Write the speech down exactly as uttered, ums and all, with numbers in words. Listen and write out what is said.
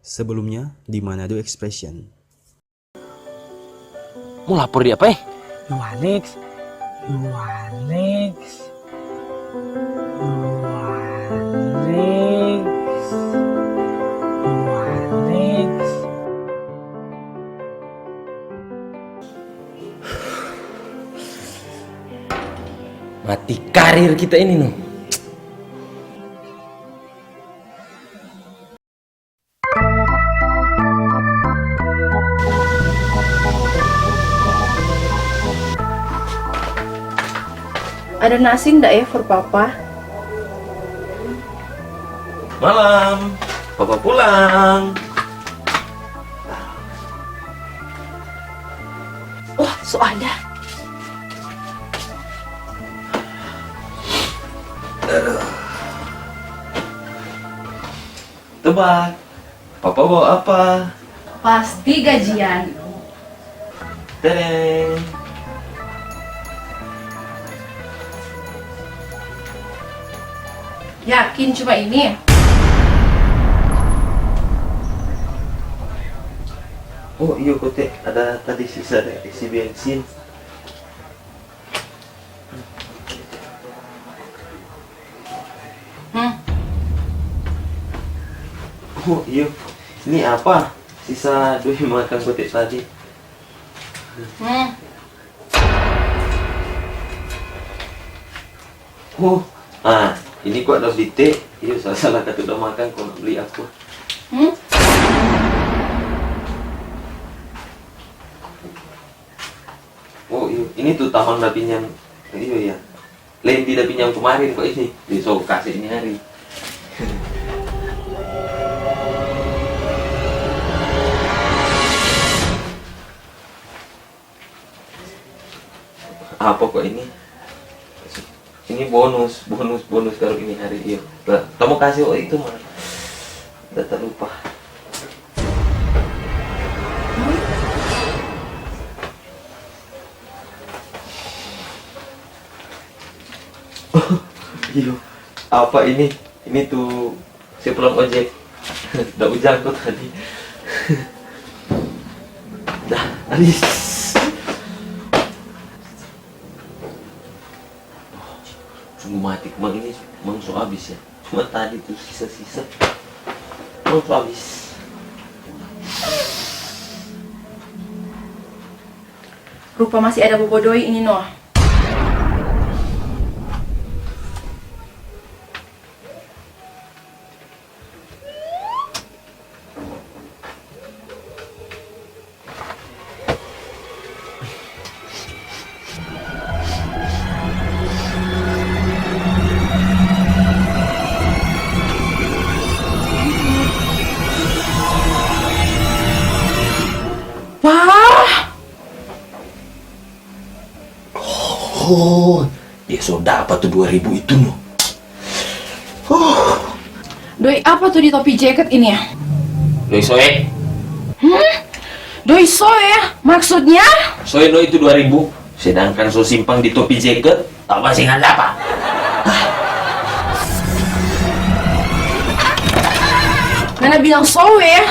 Sebelumnya di Manado Expression. Mo lapor di apa, eh? Yohanes, Yohanes, Yohanes, Yohanes. Mati karir kita ini, no. Ada nasi nda, eh, for papa? Malam, papa pulang. Wah, so ada. Tebak, papa bawa apa? Pasti gajian. Tereng. Yakin cuma ini? Oh iyo, kote ada tadi sisa deh, isi bensin. Hmm. Oh iyo, ini apa? Sisa doi makang kote tadi. Hmm. Oh, ah, ini kwa ada beli te. Iyo, salah-salah katu da makang, kwa beli apa? Hmm? Oh, iyo, ini tu tamang da pinjam. Iyo, ya. Lendi da pinjam kemarin kwa ini. Jadi, so, kase ini hari. Apa kwa ini? Ini bonus, bonus, bonus kalo ini hari, iyo. Lah, kamu kase, oh, itu mah. Da talupa. Iyo, apa ini? Ini tu se pulang ojek. Da ujang ko tadi. Dah, abis. Sungguh mati, mang ini mang so abis ya. Cuma tadi tu sisa-sisa. Mang so abis. Rupa masih ada bobo doi ini, no. Wah! Oh, dia so dapa tu dua ribu itu, no. Oh. Doi apa tu di topi jaket ini ya? Doi soe. Hmm? Doi soe? Maksudnya? Soe doi itu dua ribu, sedangkan so simpang di topi jaket, apa sih nggak dapa? Ngana bilang soe ya?